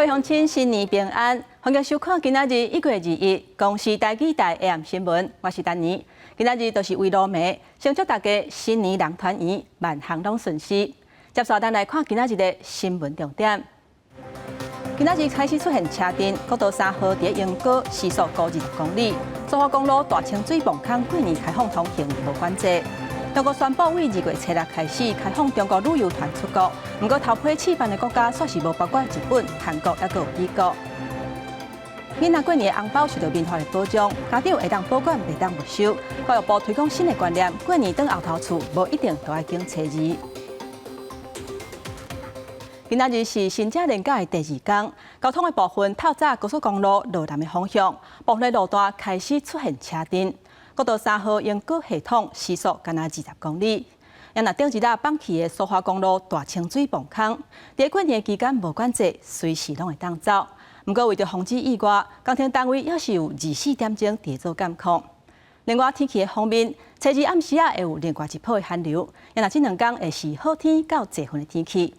位鄉親，新年平安！歡迎收看今仔日1月21公視台語台 AM 新聞，我是丹妮。今仔日就是圍爐暝，先祝大家新年人團圓，萬項攏順遂。接下來咱來看今仔日的新聞重點。今仔日開始出現車陣，國道3號佇鶯歌時速高20公里，蘇花公路大清水磅空過年開放通行無管制。中國宣布對2月初六開始開放中國旅遊團出國，毋過頭批試辦的國家煞是無包括日本、韓國抑閣有美國。囡仔過年的紅包受到民法的保障，家長會當保管，袂當沒收。教育部推廣新的觀念，過年轉後頭厝，無一定都愛揀初二。今仔日是新正連假的第二工，交通的部分透早高速公路羅南的方向，部分的路段開始出現車陣。國道三號鶯歌系統時速干焦20公里。也若頂一日放棄的蘇花公路大清水磅空，佇過年期間無管制，隨時攏會當走。毋過為著防止意外，工程單位猶是有24點鐘佇做監控。另外天氣的方面，初二暗時仔會有另外一波的寒流，也若這兩工會是好天到濟雲的天氣。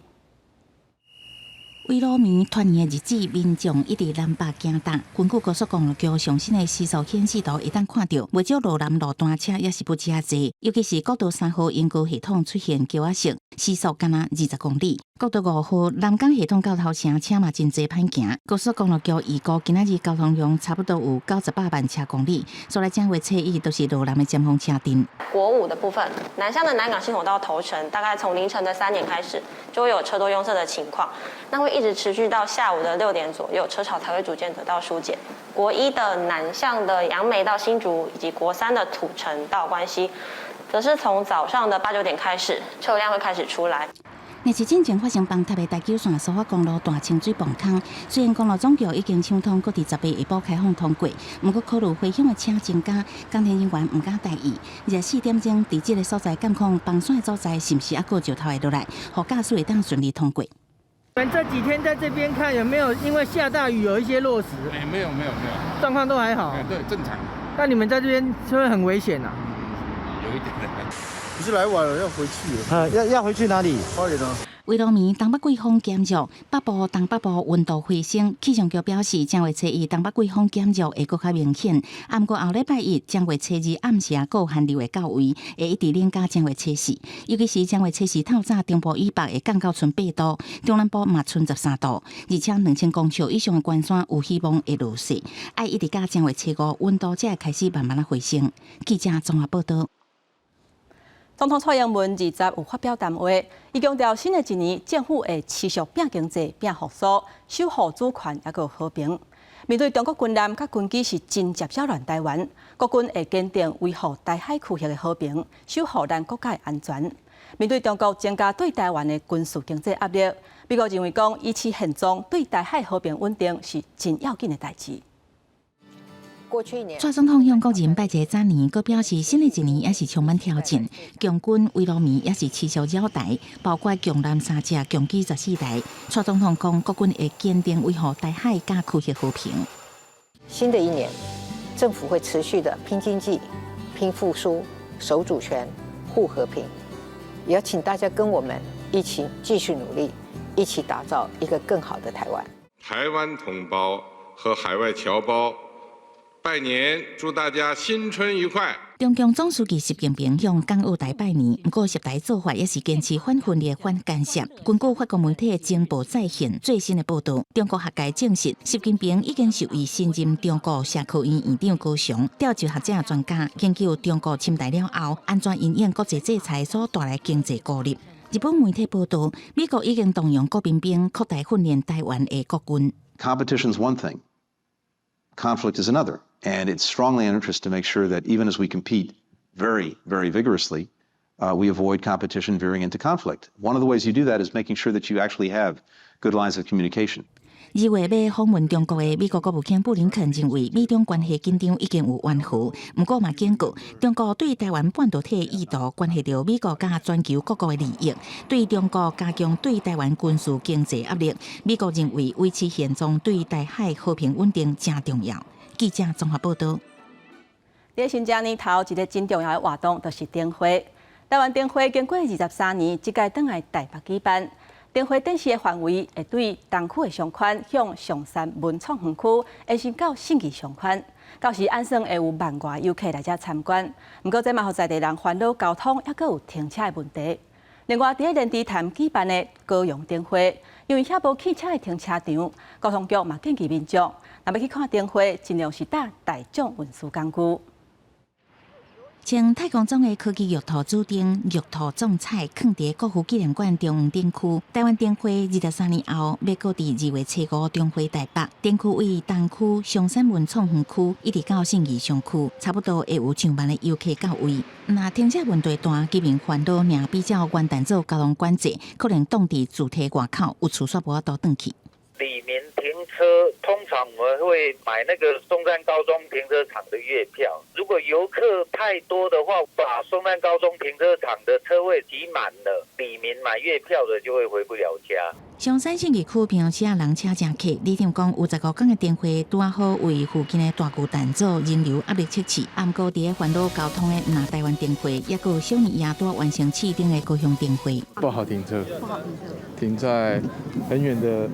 圍爐暝團圓的日子，民眾一直南北行動。根據高速公路局上新的時速顯示圖，會當看著，袂少羅南路段車猶是不誠濟，尤其是國道三號鶯歌系統出現橋仔色，時速干焦20公里。國道5號南港系統到頭城車嘛真濟歹行。高速公路局預估今仔日交通量差不多有98萬車公里。所來正月初一就是羅南的尖峰車陣。國五的部分，南向的南港系統到頭城，大概從凌晨的3點開始，就會有車多擁塞的情況，那會一直持續到下午的6點左右，車潮才會逐漸得到疏解。國一的南向的楊梅到新竹，以及國三的土城到關西，則是從早上的八九點開始，車流量會開始出來。若是進前發生崩塌的台九線蘇花公路大清水磅空，雖然公路總局已經搶通，閣佇10日下晡開放通過，毋過考慮回鄉的車增加，工程人員毋敢大意。24點鐘佇這个所在監控崩線的所在，是毋是猶閣有石頭會落來，予駕駛會當順利通過。你們這幾天在這邊看有沒有因為下大雨有一些落石？哎，沒有沒有沒有，狀況都還好。哎，對，正常。那你們在這邊是不是很危險啊？有一點的。不是來晚了，要回去了。啊，要回去哪裡？花蓮啊。圍爐暝東北季風減弱，北部、東北部溫度回升。氣象局表示，正月初一東北季風減弱會閣較明顯。毋過後禮拜一正月初二暗時閣有寒流會到位，會一直冷到正月初四。尤其是正月初四透早，中部以北會降到賰8度，中南部嘛賰13度，而且2000公尺以上的懸山有希望會落雪。愛一直到正月初五，溫度才會開始慢慢仔回升。記者綜合報道。總統蔡英文20有發表談話，伊強調新的一年政府會持續拚經濟、拚復甦、守護主權，抑閣和平。面對中國軍艦佮軍機是真接擾亂台灣，國軍會堅定維護台海區域的和平，守護咱國家的安全。面對中國增加對台灣的軍事經濟壓力，美國認為講維持現狀對台海和平穩定是真要緊的代誌。過去一年，蔡總統向國人拜一個早年，閣表示新的一年也是充滿挑戰。共軍圍爐暝猶是持續擾台，包括共艦三隻、共機14台。蔡總統講，國軍會堅定維護台海佮區域和平。新的一年，政府會持續的拼經濟、拼復甦、守主權、護和平，也要請大家跟我們一起繼續努力，一起打造一個更好的台灣。台灣同胞和海外僑胞拜年，祝大家新春愉快。中共總書記習近平向港澳台拜年，毋過習台做法猶是堅持反分裂、反干涉。根據法國媒體《情報在線》最新的報道，中國學界證實，習近平已經授予新任中國社科院院長高翔，調集學者專家研究中國侵台了後，按怎因應國際制裁所帶來經濟孤立。日本媒體報道，美國已經動用國民兵擴大訓練台灣的國軍。 Competition is one thing, conflict is another. And it's strongly in our interest to make sure that even as we compete very, very vigorously, we avoid competition veering into conflict. One of the ways you do that is making sure that you actually have good lines of communication. 2月尾訪問中國的美國國務卿布林肯認為，美中關係緊張已經有緩和，毋過嘛警告，中國對台灣半導體的意圖關係著美國佮全球各國的利益，對中國加強對台灣軍事經濟壓力，美國認為維持現狀對台海和平穩定誠重要。記者綜合報道。佇新正年頭一个真重要的活動，就是燈會。台灣燈會經過23年，這屆轉來台北舉辦。燈會展示的範圍會對東區的商圈向松山文創園區延伸到信義商圈。到時按算會有萬外遊客來遮參觀。毋過這嘛予在地人煩惱交通，抑閣有停車的問題。另外，佇咧連池潭舉辦的高雄燈會，因為遐無汽車的停車場，交通局嘛建議民眾，若欲去看燈會，盡量是搭大眾運輸工具。穿太空總的科技玉兔主燈，玉兔總彩，囥佇國父紀念館中央展區。台灣燈會23年後，欲閣佇2月初5重回台北。展區位東區松山文創園區，一直到信義商區，差不多會有上萬的遊客到位。若停車問題大，居民煩惱，爾比照元旦做交通管制，可能擋佇主體外口，有厝煞無法度轉去。里民停車，通常我們會買那個松山高中停車場的月票。如果遊客太多的話，把松山高中停車場的車位擠滿了，里民買月票的就會回不了家。松山信義區平常時啊，人車誠客，里長講有15工的燈會，拄仔好為附近的大巨蛋做人流壓力測試。毋過佇咧煩惱交通的，毋但台灣燈會，抑閣有小年夜拄完成試燈的高雄燈會。不好停車，不好停車，停在很遠的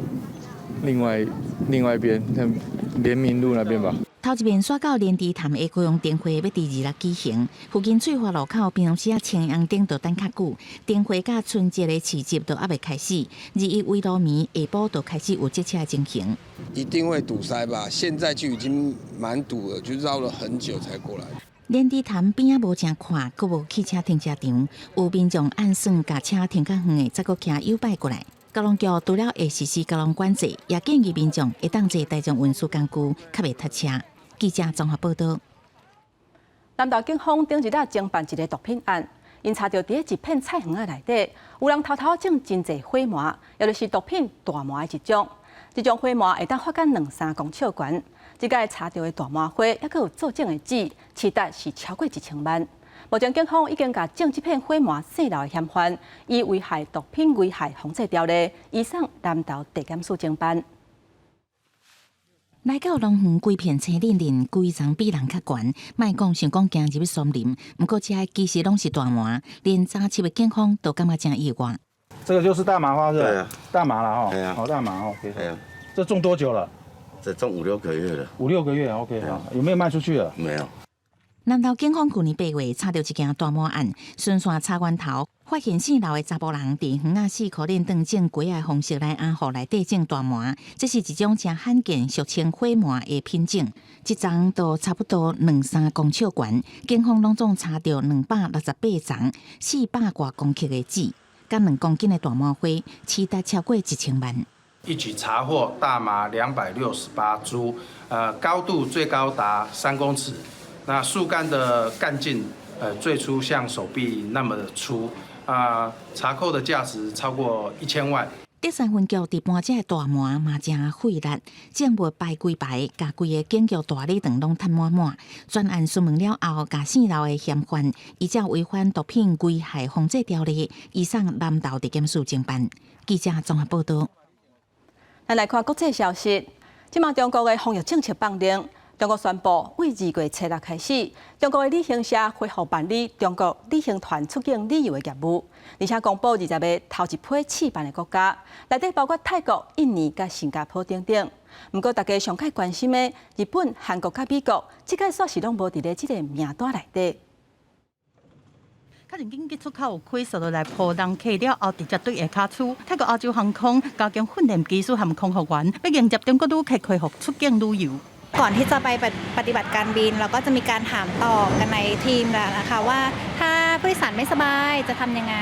另外一邊，像聯名路那邊吧。頭一遍煞到連池潭的高雄燈會欲佇26舉行，附近翠華路口平常時啊青紅燈就等較久，燈會佮春節的市集都猶未開始，21圍爐暝下晡就開始有擠車的情形。一定會堵塞吧？現在就已經蠻堵了，就繞了很久才過來。連池潭邊仔無誠闊，閣無汽車停車場，有民眾按算共車停較遠的，才閣騎YouBike 過來。交通局除了會實施交通管制，也建議民眾會當坐大眾運輸工具，較袂塞車。記者綜合報道。南投警方頂日仔偵辦一个毒品案，𪜶查著佇咧一片菜園仔內底，有人偷偷種真濟火麻，也就是毒品大麻的一種。這種火麻會當發到兩三公尺懸。這擺查著的大麻花，抑閣有做種的籽，市值是超過1000萬。目前警方已經共種這片火麻泄漏的嫌犯，以危害毒品危害防制條例，移送南投地檢署偵辦。來到農園，規片青嫩嫩，規叢比人較懸。莫講想講行入去松林，毋過這其實攏是大麻，連查緝的警方都感覺誠意外。這個就是大麻花是吧？對啊，大麻了哈。對啊，好大麻 OK。對啊，這種多久了？這種五六個月了。五六個月 OK 好，有沒有賣出去了？沒有。南投警方去年8月查著一件大麻案，循線查源頭，發現姓劉的查埔人佇園仔四箍鏈當種雞仔的方式來掩護內底種大麻，這是一種誠罕見、俗稱火麻的品種，一叢都差不多兩三公尺懸，警方攏總查著268叢400外公克的籽，佮2公斤的大麻花，市值超過1000萬。一舉查獲大麻268株，高度最高達3公尺。那樹幹的幹徑，最粗像手臂那麼的粗，啊，查扣的價值超過1000萬。竹山分局佇搬這个大麻嘛誠費力，證物排規排，共規个警局大禮堂攏褪滿滿。專案詢問了後，共姓劉的嫌犯依照違反毒品危害防制條例，移送南投地檢署偵辦。記者綜合報道。咱來看國際消息，這馬中國的防疫政策放寬。中國宣布，對2月初6開始，中國的旅行社恢復辦理中國旅行團出境旅遊的業務，而且公布20個頭一批試辦的國家，內底包括泰國、印尼佮新加坡等等。毋過，大家上較關心的日本、韓國佮美國，這擺煞是攏無佇咧這个名單內底。確認緊急出口有開，紲落來鋪人客了後，直接對下跤區。泰國亞洲航空加強訓練機師和空服員，欲迎接中國旅客恢復出境旅遊。 ก่อนที่จะไปปฏิบัติการบินเราก็จะมีการถามตอบกันในทีมแล้วนะคะว่าถ้าผู้โดยสารไม่สบายจะทำยังไง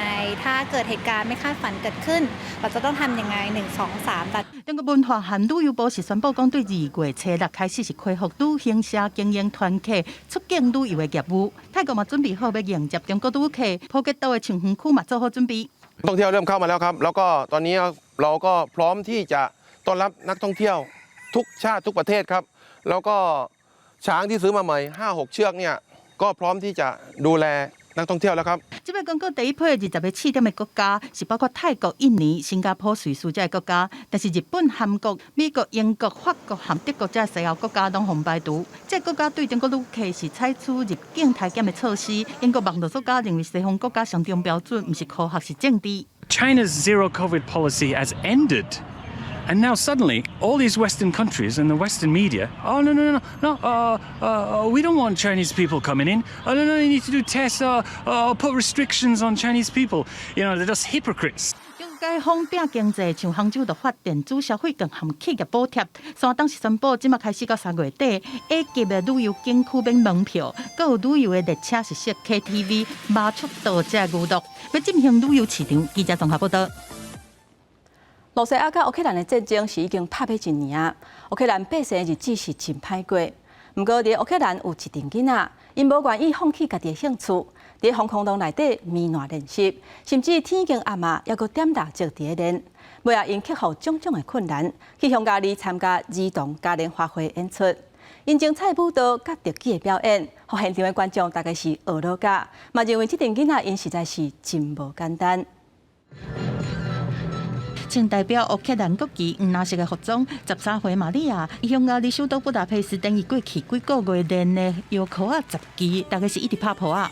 ถ้าเกิดเหตุการณ์ไม่คาดฝันเกิดขึ้น เราจะต้องทำยังไงหนึ่งสองสามตัด 中國文化和旅遊部是宣布講，對2月初6開始是恢復旅行社經營團客出境旅遊的業務。泰國嘛準備好欲迎接中國旅客，普吉島的象園區嘛做好準備。 ท่องเที่ยวเริ่มเข้ามาแล้วครับ แล้วก็ตอนนี้เราก็พร้อมที่จะต้อนรับนักท่องเที่ยวทุกชาติทุกประเทศครับ แล้วก็ช้างที่ซื้อมาใหม่5 6เชือกเนี่ยก็พร้อมที่จะดูแลนักท่องเที่ยวแล้วครับ 這擺公告第一批20个試點的國家是包括泰國、印尼、新加坡、瑞士這个國家，但是日本、韓國、美國、英國、法國和德國這西歐國家攏予排除。這个國家對中國旅客是採取入境體檢的措施。英國網路作家認為西方國家雙重標準毋是科學，是政治。China's zero COVID policy has ended. And now suddenly, all these Western countries and the Western media, oh, no, no, no, no, we don't want Chinese people coming in. Oh, no, no, you need to do tests, put restrictions on Chinese people. They're just hypocrites. 解封拚經濟，像杭州就發電子消費券含企業補貼。山東是宣布，這馬開始到3月底，A 級的旅遊景區免門票，閣有旅遊的列車是設 KTV、馬速道這娛樂，欲振興旅遊市場。記者綜合報道。羅西亞佮烏克蘭的戰爭是已經拍欲一年啊！烏克蘭百姓的日子是真歹過。毋過，佇烏克蘭有一陣囡仔，𪜶無願意放棄家己的興趣，佇防空洞內底糜爛練習，甚至天已經暗啊，猶閣點蠟燭佇咧練。尾仔，𪜶克服種種的困難，去匈牙利參加兒童嘉年華會演出。𪜶精彩舞蹈佮特技的表演，予現場的觀眾大家是呵咾甲，嘛認為這陣囡仔𪜶實在是真無簡單。穿代表烏克蘭國旗黃藍色的服裝，13歲瑪利亞，匈牙利首都布達佩斯等於過去幾個月練的搖箍仔十支，大概是一直拍噗仔。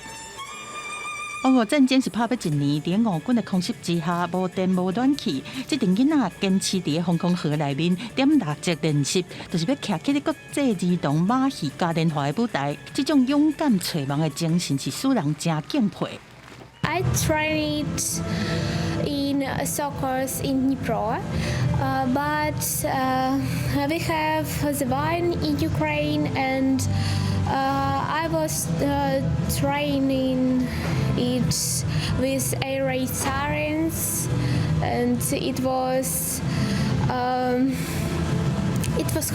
俄烏戰爭是拍欲一年，佇俄軍的空襲之下，無電無暖氣，這陣囡仔堅持佇防空壕內面點蠟燭練習，就是欲徛起咧國際兒童馬戲嘉年華的舞台。這種勇敢揣夢的精神是使人誠敬佩。 I trained in soccer in Dnipro, but we have the war in Ukraine, and I was training it with air raid sirens, and it was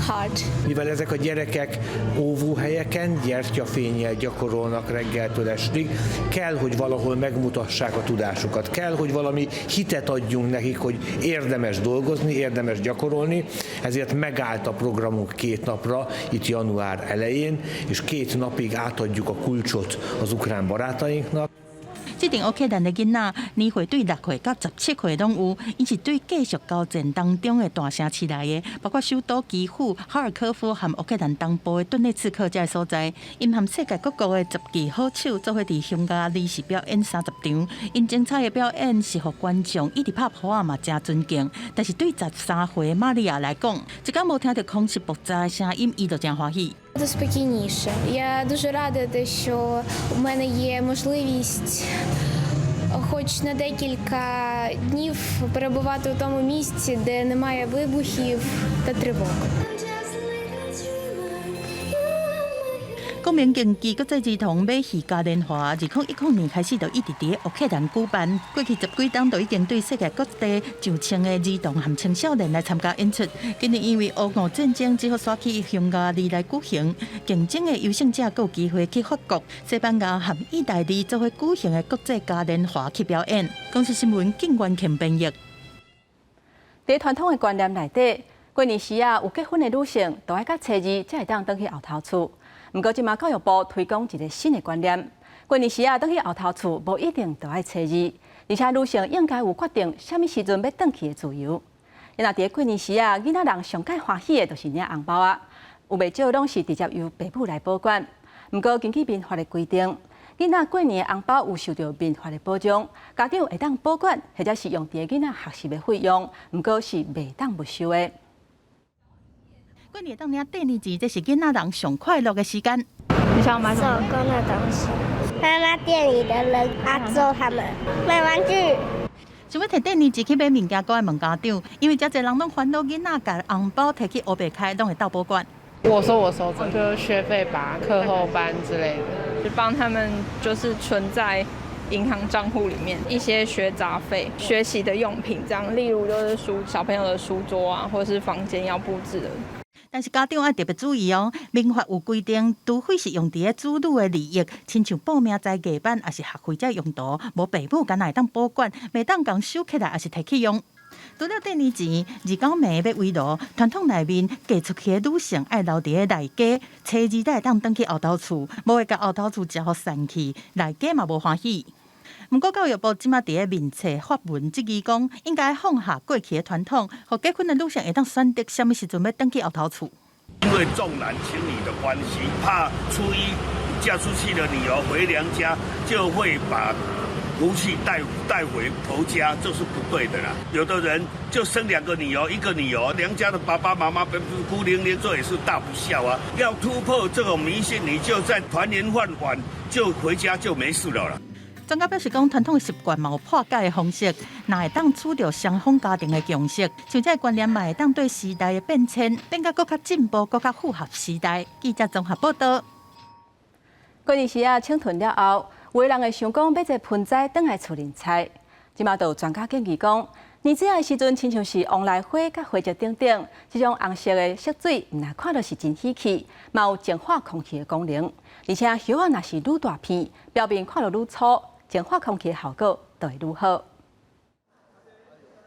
hard. Mivel ezek a gyerekek óvóhelyeken, gyertyafénnyel gyakorolnak reggeltől estig, kell, hogy valahol megmutassák a tudásukat, kell, hogy valami hitet adjunk nekik, hogy érdemes dolgozni, érdemes gyakorolni, ezért megállt a programunk 2 napra, itt január elején, és 2 napig átadjuk a kulcsot az ukrán barátainknak. 這陣烏克蘭的囡仔年歲對6歲到17歲攏有，𪜶是對繼續交戰當中的大城市來的，包括首都基輔、哈爾科夫和烏克蘭東部的頓涅茨克這个所在。𪜶和世界各國的雜技好手做伙佇匈牙利是表演30場，𪜶精彩的表演是予觀眾一直拍噗仔嘛，誠尊敬。但是對13歲瑪利亞來講，一工無聽著空襲爆炸的聲音，伊就誠歡喜。 Спокійніше. Я дуже рада, те, що у мене є можливість хоч на декілька днів перебувати у тому місці, де немає вибухів та тривог. 國民競技國際兒童馬戲嘉年華，2010年開始就一直佇烏克蘭舉辦，過去十幾冬就已經對世界各地上千个兒童和青少年來參加演出。今年因為烏俄戰爭，只好徙去匈牙利來舉行。競爭的優勝者閣有機會去法國、西班牙和意大利做伙舉行的國際嘉年華去表演。公視新聞景元慶編譯。佇傳統的觀念內底，過年時啊有結婚的女性，都愛佮初二才會當轉去後頭厝。毋過，這馬教育部推廣一个新的觀念：過年時啊，轉去後頭厝，無一定都愛初二，而且女性應該有決定啥物時陣欲轉去的自由。若佇過年時啊，囡仔人上蓋歡喜的就是領紅包啊，有袂少攏是直接由爸母來保管。毋過，根據民法的規定，囡仔過年的紅包有受著民法的保障，家長會當保管，或者是用佇囡仔學習的費用，毋過是袂當沒收的。過年當領塊年錢，這是囡仔人上快樂的時間。你想買什麼？手工的東西。媽媽店裡的人阿祖他們買玩具。想欲提塊年錢去買物件，閣愛問家長，因為遮濟人攏煩惱囡仔共紅包提去烏白開，攏會鬥保管。我說我收著，就是學費吧、課後班之類的，就幫他們就是存在銀行賬戶裡面一些學雜費、學習的用品，這樣，例如就是書小朋友的書桌啊，或者是房間要佈置的。但是家長愛特別注意哦，民法有規定，除非是用佇咧子女的利益，親像報明財藝班，抑是學費這用途，無爸母敢若會當保管，袂當共收起來，抑是提去用。除了塊年錢，29暝欲圍爐，傳統內面嫁出去的女性愛留佇咧內家，初二才會當轉去後頭厝，無會共後頭厝食予散去，內家嘛無歡喜。毋過教育部這馬佇咧面冊發文質疑講，應該放下過去的傳統，予結婚的女性會當選擇啥物時陣欲轉去後頭厝。因為重男輕女的關係，怕初一嫁出去的女兒回娘家就會把福氣帶回婆家，這是不對的啦。有的人就生兩個女兒，一個女兒，娘家的爸爸媽媽孤零零，這也是大不孝啊。要突破這種迷信，你就在團年飯晚就回家就沒事了啦。專家表示講，傳統習慣嘛有破解的方式，若會當取著雙方家庭的共識，像這個觀念嘛會當對時代的變遷變甲閣較進步，閣較符合時代。記者綜合報道。過年時啊，清囤了後，有的人會想講買一個盆栽轉來厝內栽。這馬就有專家建議講，年節的時陣，親像是旺來花佮花椒等等，這種紅色的色水，毋但看著是真喜氣，嘛有淨化空氣的功能。而且葉仔若是愈大片，表面看著愈粗，淨化空氣的效果就會愈好。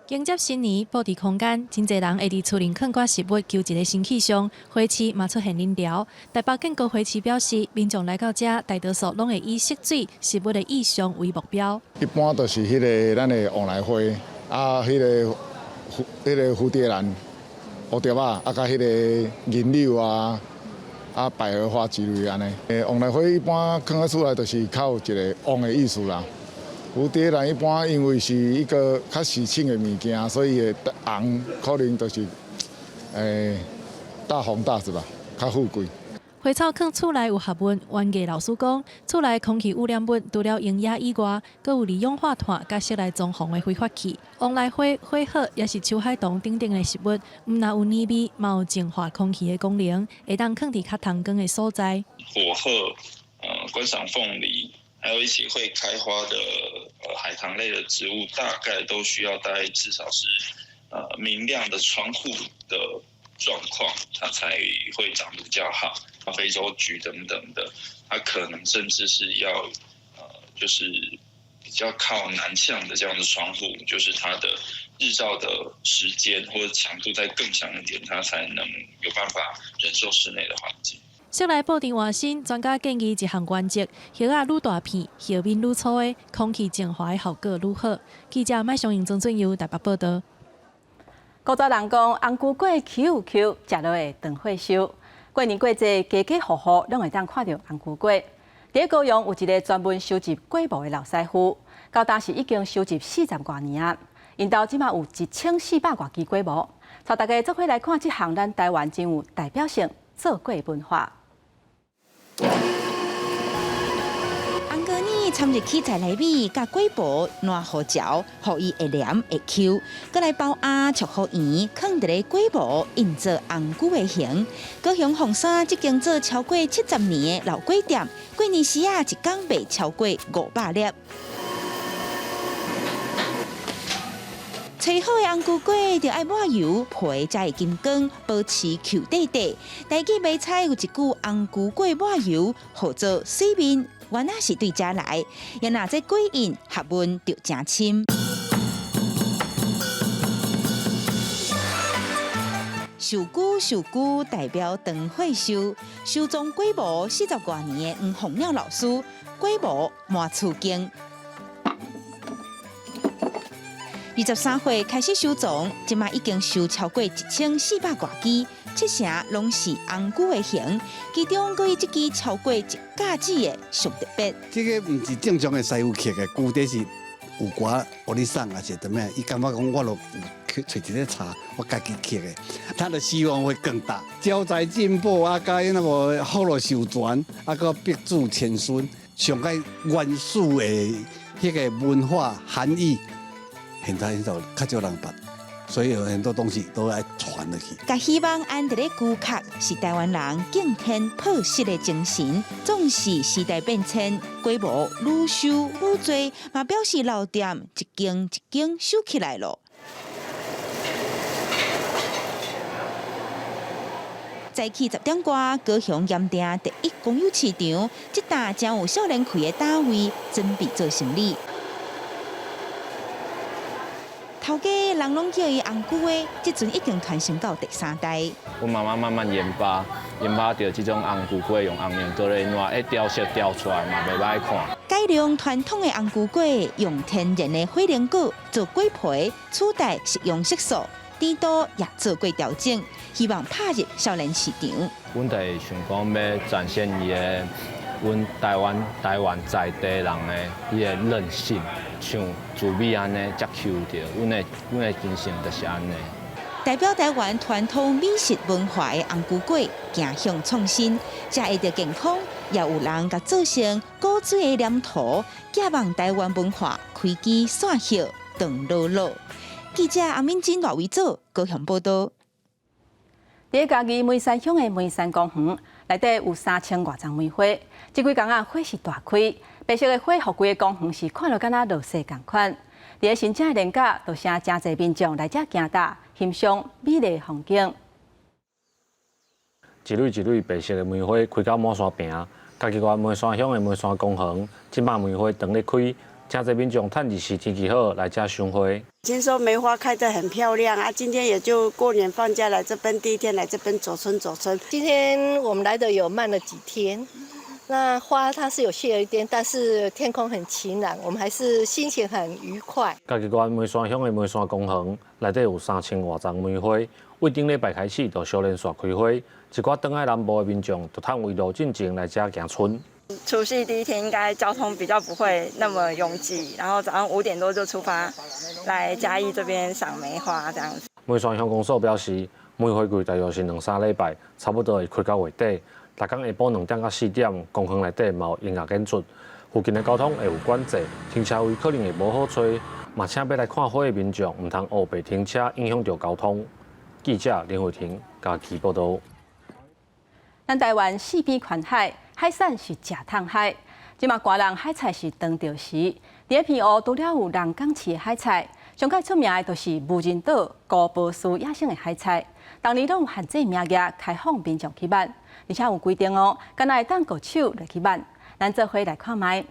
迎接新年，布置空間，真濟人會佇厝內囥寡食物，求一个新氣象。花市嘛出現人潮。台北建國花市表示，民眾來到遮，大多數攏會以色水食物的意象為目標。一般都是彼个咱的旺來花，啊，彼个蝴蝶蘭、蝴蝶仔，啊，佮彼个銀柳啊，啊，百合花之類按呢。旺來花一般囥佇厝內，就是較有一个旺的意思啦。蝴蝶蘭一般因為是一個較喜慶的物件，所以會紅可能就是大紅大紫吧，較富貴。花草囥厝內有學問，園藝老師講，厝內空氣污染物除了蠅蟻以外，閣有二氧化碳佮室內裝潢的揮發氣。旺來花、花荷也是秋海棠等等的植物，毋但有年味，嘛有淨化空氣的功能，會當囥佇較通光的所在。火鶴、觀賞鳳梨。還有一些會開花的海棠類的植物，大概都需要待至少是明亮的窗戶的狀況，它才會長得比較好。非洲菊等等的，它可能甚至是要就是比較靠南向的這樣的窗戶，就是它的日照的時間或者強度再更強一點，它才能有辦法忍受室內的環境。室內布置換新，專家建議一項原則：葉仔愈大片，葉面愈粗的，空氣淨化的效果愈好。記者麥松英、曾俊佑台北報道。古早人講，紅龜粿 Q 又 Q，食落會長歲壽。過年過節，家家戶戶攏會當看著紅龜粿。佇高雄有一个專門收集粿毛的老師傅，到今是已經收集40外年啊。𪜶兜這馬有1400外支粿毛，帶大家做伙來看這項咱台灣真有代表性做粿文化。紅膏呢，摻入去菜內面，佮粿毛爛予嚼，予伊會黏會 Q，閣來包餡，戳予圓，囥佇咧粿毛，印做紅龜的形。高雄鳳山這間做超過70年的老粿店，過年時啊，一工賣超過500粒。炊好的紅龜粿著愛抹油，皮才會金光，保持 Q 塊塊。台語買菜有一句紅龜粿抹油，號做水面，原來是對遮來。也若這粿印學問就誠深。壽龜壽龜代表長歲壽，收藏粿毛40外年的黃鳳鳥老師，粿毛滿厝間。23歲開始收藏，這馬已經收超過1400外支，7成攏是紅龜的形，其中閣以這支超過1甲子的上特別。這个毋是正常的師傅刻的，具體是有歌予你送，還是怎麼樣？伊感覺講我著有揣一个查，我家己刻的，他的希望會更大。招財進寶啊，佮那個福祿壽全，啊，閣百子千孫，上蓋原始的彼个文化含義。現在就較少人捌，所以有很多東西都愛傳落去。共希望安佇咧龜殼是台灣人敬天樸實的精神。縱使時代變遷，粿毛愈收愈濟，嘛表示老店一間一間收起來囉。早起10點外，高雄鹽埕第一公有市場，這搭真有少年開的攤位，準備做生理。頭家人攏叫伊紅龜粿，這陣已經傳承到第3代。阮媽媽慢慢研發，研發著這種紅龜粿，用紅粘土咧爛，彼雕飾雕出來嘛袂歹看。改良傳統的紅龜粿，用天然的火龍果做粿皮，取代食用色素，甜度也做過調整，希望拍入少年市場。阮就會想講欲展現伊的阮台灣台灣在地人的彼个韌性，像紫米按呢遮 Q 著，阮的精神就是按呢。代表台灣傳統美食文化的紅龜粿，走向創新，食會著健康，也有人共做成古錐的黏土，寄望台灣文化開枝散葉長落落。記者阿敏珍、賴維祖高雄報道。佇嘉義梅山鄉的梅山公園內底有三千外叢梅花，這幾工啊花是大開，白色的花予規个公園是看著敢若落雪仝款。佇咧新正的連假，就誠濟民眾來遮行踏，欣賞美麗風景。一蕊一蕊白色的梅花開到滿山坪，嘉義縣梅山鄉的梅山公園，這擺梅花當咧開，誠濟民眾趁日時天氣好來遮賞花。聽說梅花開得很漂亮啊！今天也就過年放假來這邊，第一天來這邊走春走春。今天我們來的有慢了幾天，那花它是有謝了一點，但是天空很晴朗，我們還是心情很愉快。嘉義縣梅山鄉的梅山公園內底有三千外叢梅花，對頂禮拜開始就相連續開花，一寡轉來南部的民眾就趁圍爐進前來遮行春。除夕第一天應該交通比較不會那麼擁擠，然後早上5點多就出發來嘉義這邊賞梅花，這樣子。梅山鄉公所表示，梅花季大約是兩三禮拜，差不多會開到月底。逐工下晡2點到4點，公園內底嘛有音樂演出，附近的交通會有管制，停車位可能會無好揣，嘛請欲來看花的民眾毋通烏白停車，影響著交通。記者林慧婷嘉義報道。咱台灣四邊環海，海產是食通海。這馬寒人海菜是當著時，佇咧澎湖除了有人工飼的海菜，上蓋出名的就是無人島高波斯野生的海菜。逐年攏有限制名額開放民眾去挽，而且有規定哦，干焦會當割手來去挽。咱做伙來看覓。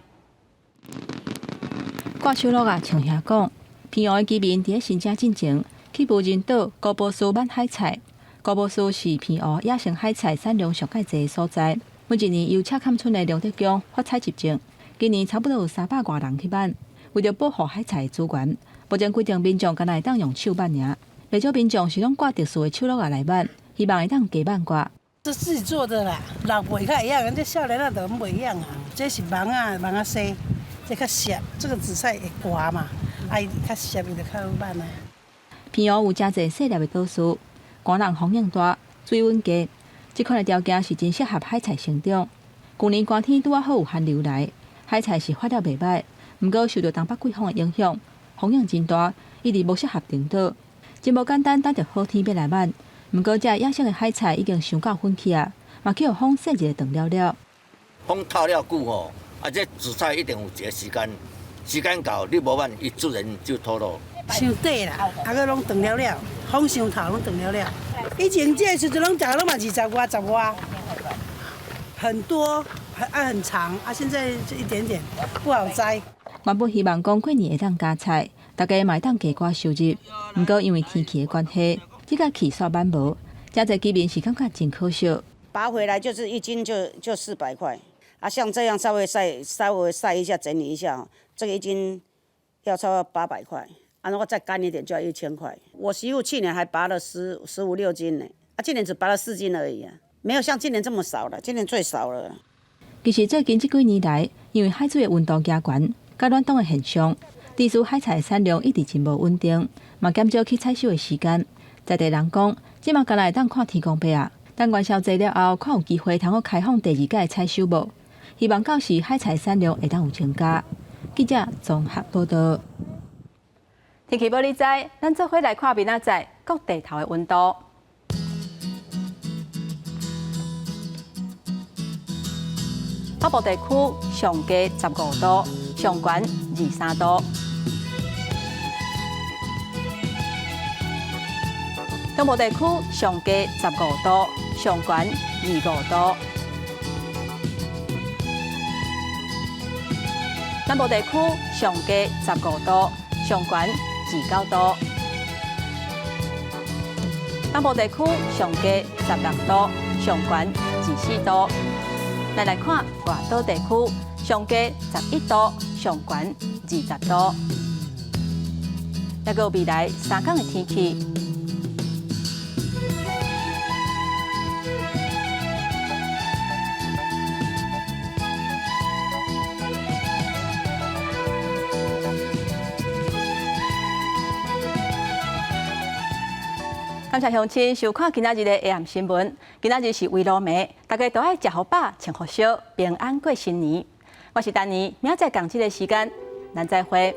掛手橐仔，像遐講，澎湖的居民佇咧新正進前去無人島高波斯挽海菜。高波斯是澎湖野生海菜產量上蓋濟的所在。每一年由赤崁村的龍德宮發採集證，今年差不多有三百外人去挽。為著保護海菜資源，目前規定民眾干焦會當用手挽爾，袂少民眾是攏掛特殊的手橐仔來挽，希望會當加挽寡。這自己做的啦，老袂較會樣，這少年仔就袂曉啊。這是網仔，網仔細，這較澀，這個紫菜會滑嘛，啊，伊較澀，伊就較好挽啊。澎湖有誠濟細粒的島嶼，寒人風湧大，水溫低，這款的條件是真適合海菜生長。舊年寒天拄仔好有寒流來，海菜是發了袂䆀，毋過受著東北季風的影響，風湧真大，一直無適合登島。真無簡單，等著好天欲來挽。毋過這野生的海菜已經傷夠粉去啊，嘛去予風洗一个斷了了。風透了久吼，啊，這紫菜一定有一个時間，時間到你無挽，伊自然就脫落。傷短啦，啊，閣攏斷了了，風傷透攏斷了了。以前這個時陣攏食攏嘛二十外、十外，很多，啊很長，啊現在就一點點，不好摘。原本希望講過年會當加菜，大家嘛會當加寡收入。毋過因為天氣的關係，這個氣煞挽無，誠濟居民是感覺真可惜。拔回來就是一斤就400塊，啊，像這樣稍微曬稍微曬一下整理一下，這個一斤要超過800塊，啊，如果再乾一點就要1000塊。我媳婦去年還拔了十五六斤呢，啊，今年只拔了4斤而已啊，沒有像今年這麼少了，今年最少了。其實最近這幾年來，因為海水的溫度加懸，佮暖冬的現象，致使海菜產量一直真無穩定，嘛減少去採收的時間。在地人講，這馬干焦會當看天公伯啊，等元宵節了後，看有機會通閣開放第二屆採收無？希望到時海菜產量會當有增加。記者綜合報道。天氣欲你知，咱做伙來看明仔載各地頭的溫度。北部地區上低15度，上懸23度。中部地區上低15度，上懸25度。南部地區上低15度，上懸29度。東部地區上低16度，上懸24度。咱來看外島地區，上低11度，上懸20度。抑閣有未來3工的天氣。感謝鄉親收看今仔日的 AM 新聞。今仔日是圍爐暝，大家都愛食予飽，穿予俗，平安過新年。我是丹妮，明仔載仝這个時間，咱再會。